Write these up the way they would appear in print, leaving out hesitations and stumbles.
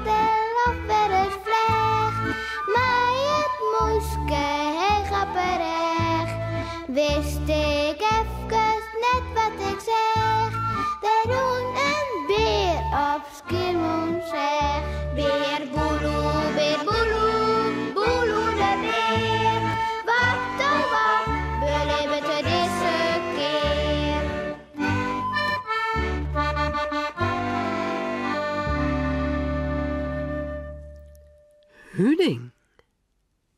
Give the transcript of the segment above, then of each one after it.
del of wer ris fleach. Mei it mûske heech op 'e rêch. Wist ik efkes net wat ik seach. Der rûn in bear op Skiermûntseach. Bear Boeloe, bear Boeloe, Boeloe de bear. Wat oh wat belibbet er dizze kear? Huning.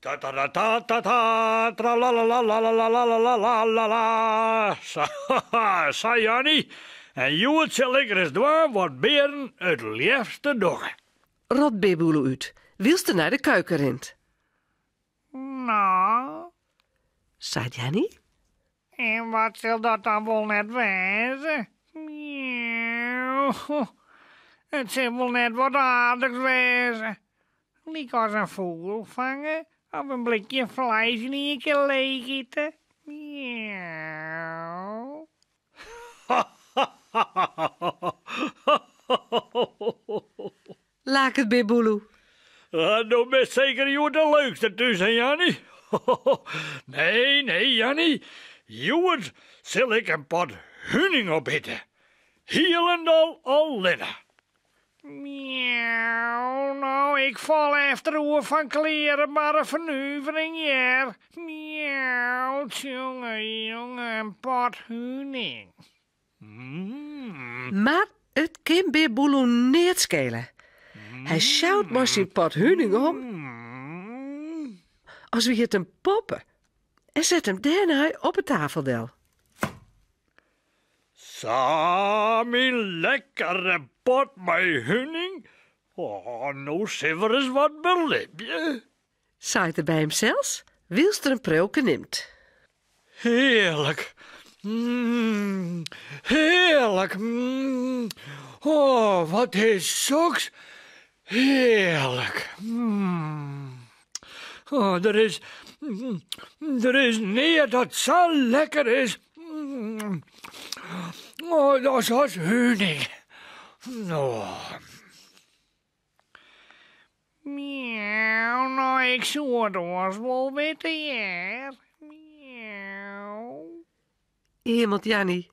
Ta ta ta ta ta ta tralalalalalalalalalalala Sa, sa Janny. En hjoed sil ik ris dwaan wat bearen it leafste dogge. Ropt Bear Boeloe út, wylst er nei de keuken rint. No? Seit Janny. En wat sil dat dan wol net wêze? Miauw. It sil wol net wat aardichs wêze. Lykas in fûgel fange of in blikje fleis yn ien kear leech ite. Miauw. Laket Bear Boeloe. Do bist seker hjoed de leukste thús, hè Janny? Nee, nee Janny, hjoed sil ik in pot huning opite. Hielendal allinne. Miauw, no ik fal efteroer fan klearebarre fernuvering hear. Miauw, tsjonge jonge, in pot huning. Mar it kin Bear Boeloe neat skele. Hy sjout mei syn pot huning om as wie it in poppe en set him dêrnei op 'e tafel del. Sa, myn lekkere pot mei huning. Oh, no sille we ris wat belibje. Seit er by himsels, wylst er in priuwke nimt. Hearlik. Mm, hearlik. Mm. Oh, wat is soks hearlik. Mm. Oh, der is, der is neat dat sa lekker is oh, as, as huning. Oh. Miauw, no ik soe it oars wol witte hear. Miauw. Eamelt Janny.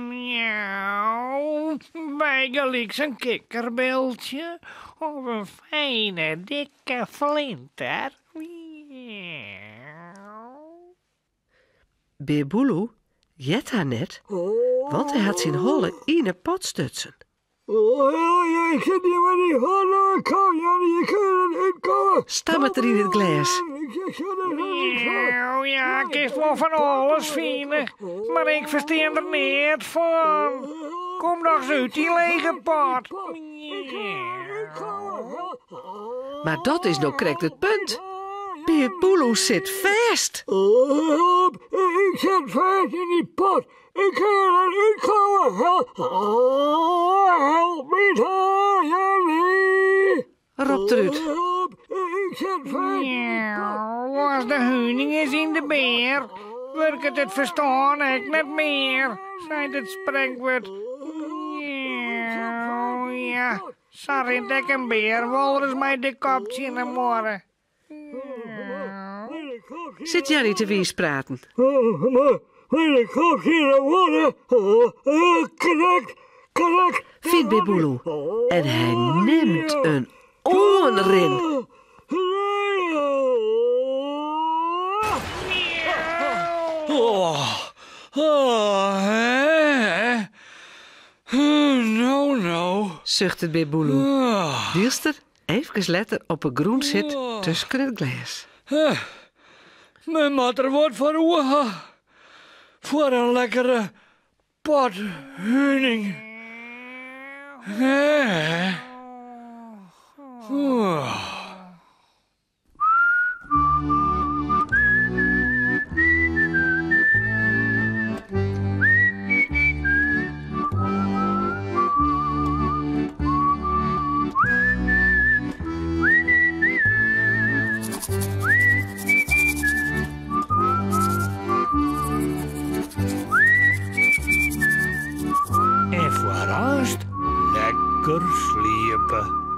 Miauw, bygelyks in kikkerbiltsje of in fijne dikke flinter. Miauw. Bear Boeloe heart har net, want hy hat syn holle yn 'e pot stutsen. Ik sit hjir mei dy holle, kom Janny, je kinne der net útkomme. Stammet er yn it glês. Miauw, ja, kinst wol fan alles fine, mar ik ferstean der neat fan. Kom dochs út dy lege pot. Mar dat is no krekt it punt. Bear Boeloe sit fêst. Help, ik sit fêst yn dy pot. Ik kin der net útkomme. Help, help my Janny. Ropt er út. Help, ik sit fêst yn dy pot. As de huning is yn de bear, wurket it ferstân ek net mear, seit it sprekwurd. Ja. Sa rint ek in bear wolris mei de kop tsjin 'e muorre. Sit Janny te wiis praten. Mei de kop tsjin 'e muorre. Krek, krek. Fynt Bear Boeloe en hy nimt in oanrin. Oh, oh, hè? No, no. Suchtet Bear Boeloe, wylst er eefkes letter op 'e grûn sit tusken it glês. Men moat der wat foar oer ha foar in lekkere pot huning. Hè? En foarearst lekker. Lekker sliepe.